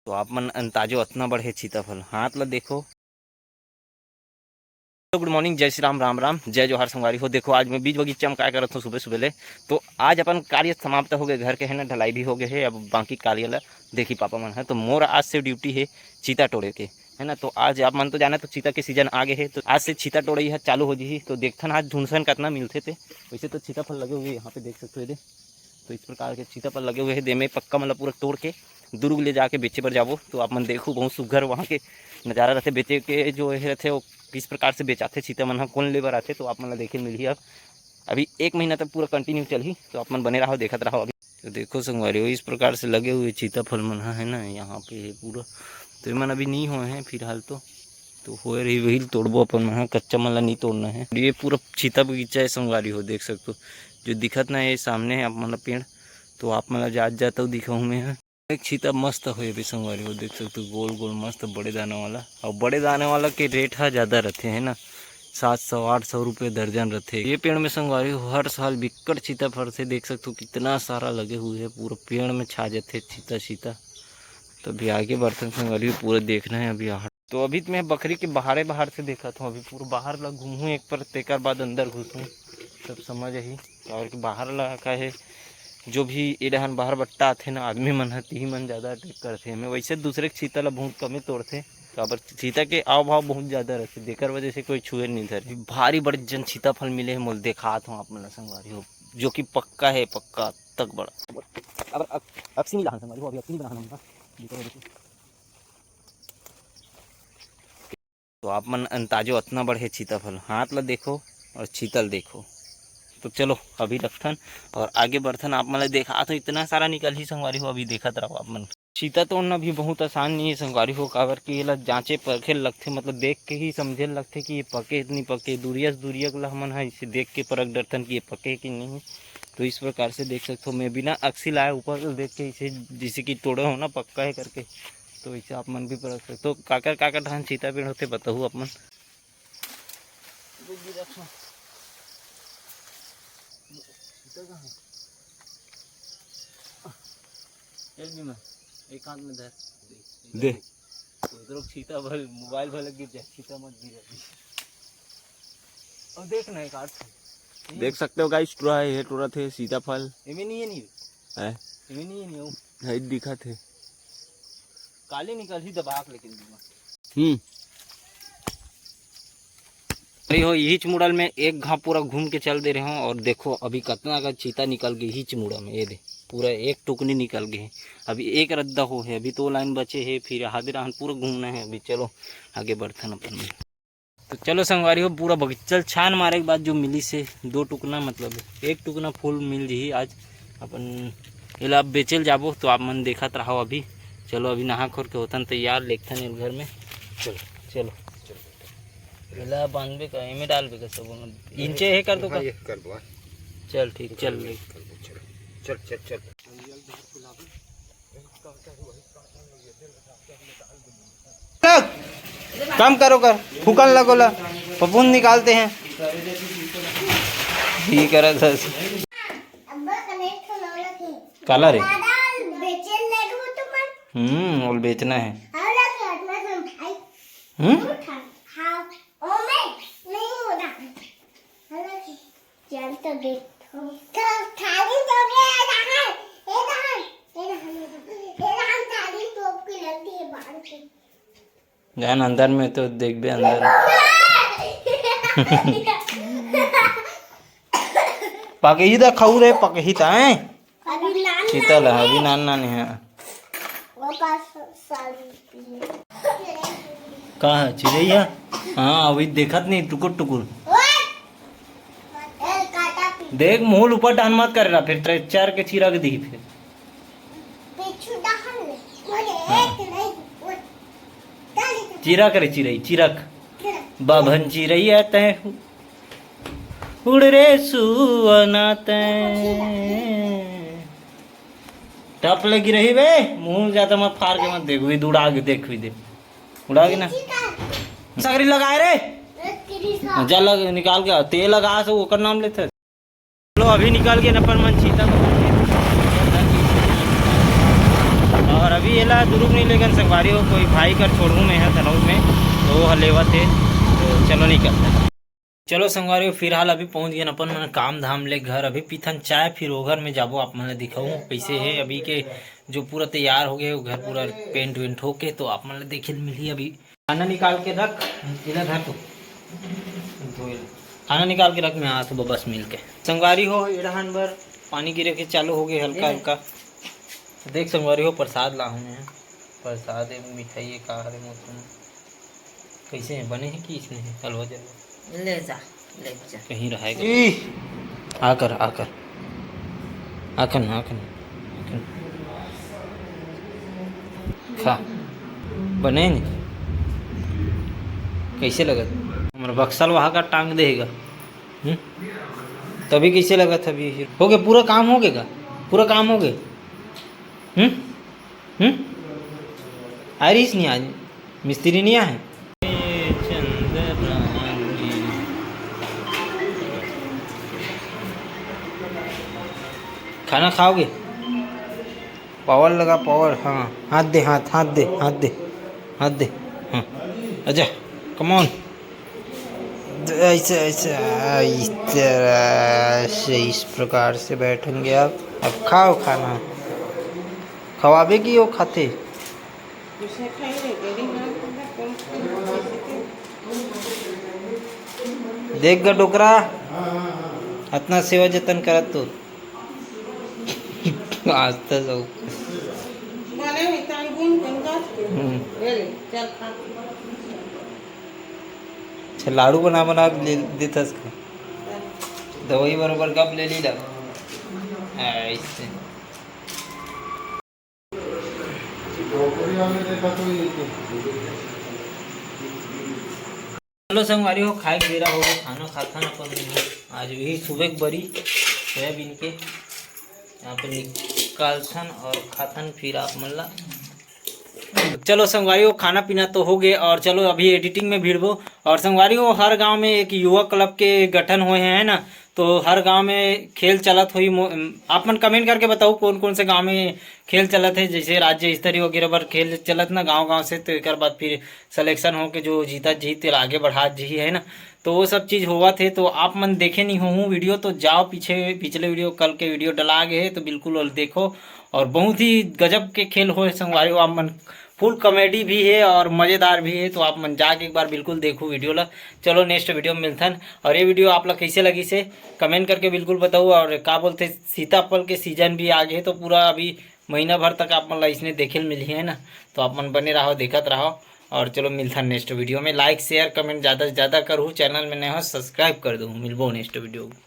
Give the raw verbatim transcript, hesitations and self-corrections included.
तो आप मन अंताजो अतना बड़े सीताफल, हाथ ला देखो। तो गुड मॉर्निंग, जय श्री राम, राम राम, जय जोहार संगवारी हो। देखो, आज मैं बीज बगीचा में काय करत हूँ सुबह सुबह ले। तो आज अपन कार्य समाप्त हो गए, घर के है ना, ढलाई भी हो गए है। अब बाकी कार्य ला देखी पापा मन है। तो मोर आज से ड्यूटी है चीता टोड़े के, है ना। तो आज आप मन तो जाना, तो चीता के सीजन आ गए है, तो आज से चीता टोड़े यह चालू हो जी। तो देखथन आज ढूंढथन कतना मिलथे ते। वैसे तो सीताफल लगे हुए यहाँ पे देख सकते हो, ये दे। तो इस प्रकार के सीताफल लगे हुए हैं, देमे पक्का मतलब पूरा तोड़ के दुर्ग ले जाके बेचे बर जाबो। तो आप मन देखो, बहुत सुघर वहाँ के नज़ारा रहते, बेचे के जो है रहते, वो किस प्रकार से बेचाथे सीता मन ह, कौन लेबर आथे, तो आप मन ला देखे मिलही। अब अभी एक महीना तक पूरा कंटिन्यू चलही, तो आप मन बने रहो, देखत रहो। अभी तो देखो संगवारी हो, इस प्रकार से लगे हुए सीताफल मन ह, है ना, यहाँ पे है पूरा। तो ये मन अभी नहीं हुए हैं फिलहाल तो, तो होए रही वही तोड़बो अपन मन ह, कच्चा मन ला नहीं तोड़ना है। ये पूरा सीता बगीचा है संगवारी हो, देख सकते हो जो दिखत ना है सामने आप मन ला पेड़, तो आप मन ला जात जात दिखाऊँ मैं ह। एक सीता मस्त होए भी संगवारी हो, देख सकते हो गोल गोल मस्त बड़े दाना वाला। और बड़े दाना वाला के रेट ह ज़्यादा रहते है ना, सात सौ आठ सौ रुपये दर्जन रहते। ये पेड़ में संगवारी हो हर साल बिक्कट सीता फरथे, देख सकते हो कितना सारा लगे हुए है, पूरा पेड़ में छा जाते सीता सीता। तो अभी आगे बढ़थन संगवारी हो, पूरा देखना है अभी। तो अभी तो मैं बकरी के बाहरे बाहर से देखत हूँ, अभी पूरा बाहर ला घूमूँ एक पर, तेकर बाद अंदर घुसूँ, तब समझ आही। और कि बाहर ला का है, जो भी ए डहन बाहर बट्टा आथे ना, आदमी मन ह, तिही मन ज़्यादा अटैक करथे एमे। वैसे दूसरे के सीता ला बहुत कमे तोड़थे, काबर सीता के आव भाव बहुत ज़्यादा रहथे, जेकर वजह से कोई छुए नहीं धरे। भारी बड़े जन सीताफल मिले हे मोल, देखात हूँ आप मन ला संगवारी हो, जो कि पक्का है, पक्का तक बड़ा। अब अक-, अक्सी नहीं लाहन संगवारी हो, अभी अक्सी नहीं बनाहन हमका। तो आप मन अंताजो अतना बड़े सीताफल, हाथ ला देखो और सीतल देखो। तो चलो अभी रखथन और आगे बढ़थन। आप मन ला देखा तो इतना सारा निकलही संगवारी हो, अभी देखत रहो आप मन। सीता तोड़ना भी बहुत आसान नहीं है संगवारी हो, काबर कि एला जांचे परखे लगथे, मतलब देख के ही समझे लगथे कि ये पके नहीं पके। दूरिया से दूरिया ला हमन ह इसे देख के परख डरथन कि ये पके कि नहीं। तो इस प्रकार से देख सकते हो, मैं बिना अक्सी लाए ऊपर से देख के इसे जैसे कि तोड़े हो ना पक्का है करके, तो इसे आप मन भी परख सकते हो। काकर काकर धान सीता पेड़ होते बताहू आप मन। ये भी मैं एक हाथ में धर। दे। उधर सीता भल, मोबाइल भल गिर जाए, सीता मत गिर जाए। अब देख ना एक आठ ठो। देख सकते हो गाइस, टूरा है, ये टूरा थे सीताफल। एमे नहीं है, नहीं है। एमे नहीं है, नहीं हो। है, दिखा थे। काली निकल ही दबा के लेकिन दूंगा। हम्म। भाई हो, यहीच मुड़ल में एक घाव पूरा घूम के चल दे रहे हो और देखो अभी कितना का चीता निकल गई यहीच मुड़ा में। ये दे, पूरा एक टुकनी निकल गई है। अभी एक रद्दा हो है, अभी दो लाइन बचे है, फिर आधे राहन पूरा घूमना है। अभी चलो आगे बढ़थन अपन। तो चलो संगवारी हो, पूरा बगीचा छान मारे के बाद जो मिली से दो टुकना, मतलब एक टुकना फूल मिल जही आज। अपन एला अब बेचेल जाबो, तो आप मन देखत रहो अभी। चलो अभी नहा खोर के होतन तैयार, लेगथन एल घर में। चलो, चलो। एला बांधबे का, एमे डालबे का सब? इंचे हे कर दो का? हाँ, ये कर दो, हाँ। चल ठीक, चल ले। कर दो, चलो। चल, चल, चल। कम करो कर, फूकन लगो ला, पपुन निकालते हैं। ठीक है, रस। काला रे? हम्म, वो बेचना है। हम्म। चल तो देख। तो थाली तो गया है, ए धान, ए धान, ए धान, थाली टोप के रख दिए बाहर से। जान अंदर में तो देखबे अंदर। पकही दा खाऊ रे, पकही ता, हैं? अभी नान चीता ला, नान अभी है। नान नान है। वो पास सारी का है, चिरैया? हाँ, अभी देखत नहीं, टुकुर टुकुर। ओए! ए, काटा पी। देख, मुंह ऊपर डान मत करे ना, फिर तेरे चार के चीरा के दिखी फिर। पिछू डाहन ले। बोले, हाँ। एक नहीं, वो डाली तो चीरा करे, चिरई, चिरक। चिरक। बाभन चिरई आता है। उड़ रे सुअना तै। टप लगी रही बे, मुंह ज्यादा मत फार के मत देख, भी उड़ा के देख, भी देख। उड़ा के ना। सगरी लगाए रे। जा लग, निकाल के तेल लगा से ओकर नाम लेते। चलो, अभी निकल के अपन मन चीता को। और अभी एला दुरुग नहीं लेगन संगवारी हो, कोई भाई कर छोड़हूँ मैं ह धनऊ में, तो वो ह लेवत हे, तो चलो निकलता। चलो संगवारी हो, फिलहाल अभी पहुँच गए अपन मन काम धाम ले घर। अभी पीथन चाय, फिर वो घर में जाबो, आप मन ला दिखाऊँ कैसे है अभी के जो पूरा तैयार हो गए वो घर, पूरा पेंट वेंट होके, तो आप मन ला देखे मिलही अभी। खाना निकाल के रख, इधर धर तू। धो ले। खाना निकाल के रख, मैं आत हूँ बस मिल के। संगवारी हो, एड़हान बर पानी गिरे के चालू हो गए हल्का हल्का। देख संगवारी हो, प्रसाद लाहूँ मैं। प्रसाद है, मिठाई है, का हरे मौसम कैसे है, बने हैं कि इसने है हलवा जलवा? ले जा, ले जा। कहीं रहाएगा। ई! आकर, आकर। आकर ना, आकर ना, आकर ना। खा। बने नहीं? कैसे लगत? हमारा बक्सल वहाँ का टांग देगा। हम्म? तभी कैसे लगत अभी? हो गया, पूरा काम हो गया? पूरा काम हो गया? हम्म? हम्म? आ रहीस नहीं आज? मिस्त्री नहीं आए? खाना खाओगे? पावर लगा, पावर। हाँ, हाथ दे, हाथ, हाथ दे, हाथ दे, हाथ दे। हाँ, आजा, come on। ऐसे, ऐसे, आ, इस तरह से, इस प्रकार से बैठेंगे आप। अब खाओ खाना। खवाबे कि वो खाथे? देख ग डोकरा, अतना सेवा जतन करत तो। आज तो जाऊ। बने हुई तान गुन गुन गाछ के। हम्म। ले ले, चल खा। अच्छा, लाडू बना बना के ले देथस का? दवाई बरोबर कब ले ली ला? ऐसे। चलो संगवारी हो, खाए के बेरा हो गए, खाना खाथन अपन। आज वही सुबह के बरी सोयाबीन के यहाँ पे निकालथन और खाथन, फिर आप मन ला। चलो संगवारी हो, खाना पीना तो हो गए और चलो अभी एडिटिंग में भिड़बो। और संगवारी हो, हर गांव में एक युवा क्लब के गठन होए हे, है ना, तो हर गांव में खेल चलत होई। मो-, आप मन कमेंट करके बताओ कौन कौन से गांव में खेल चलत हे, जैसे राज्य स्तरीय वगैरह बर खेल चलत ना गांव गांव से, तो एक बाद फिर सिलेक्शन होके जो जीता जी तेला आगे बढ़ा जी, है ना। तो वो सब चीज़ होवत हे। तो आप मन देखे नहीं होहू वीडियो, तो जाओ पीछे, पिछले वीडियो, कल के वीडियो डला गए हे, तो बिल्कुल वो देखो। और बहुत ही गजब के खेल होए संगवारी हो, आप मन फुल कॉमेडी भी है और मज़ेदार भी है। तो आप मन जाके एक बार बिल्कुल देखो वीडियो ला। चलो नेक्स्ट वीडियो में मिलथन। और ये वीडियो आप ला कैसे लगी से कमेंट करके बिल्कुल बताओ। और का बोलते, सीताफल के सीजन भी आ गए, तो पूरा अभी महीना भर तक आप मन ला इसने देखे मिलही, है ना। तो आप मन बने रहो, देखत रहो। और चलो मिलथन नेक्स्ट वीडियो में। लाइक शेयर कमेंट ज़्यादा से ज़्यादा करूँ, चैनल में नए हो सब्सक्राइब कर दो। मिलबो नेक्स्ट वीडियो।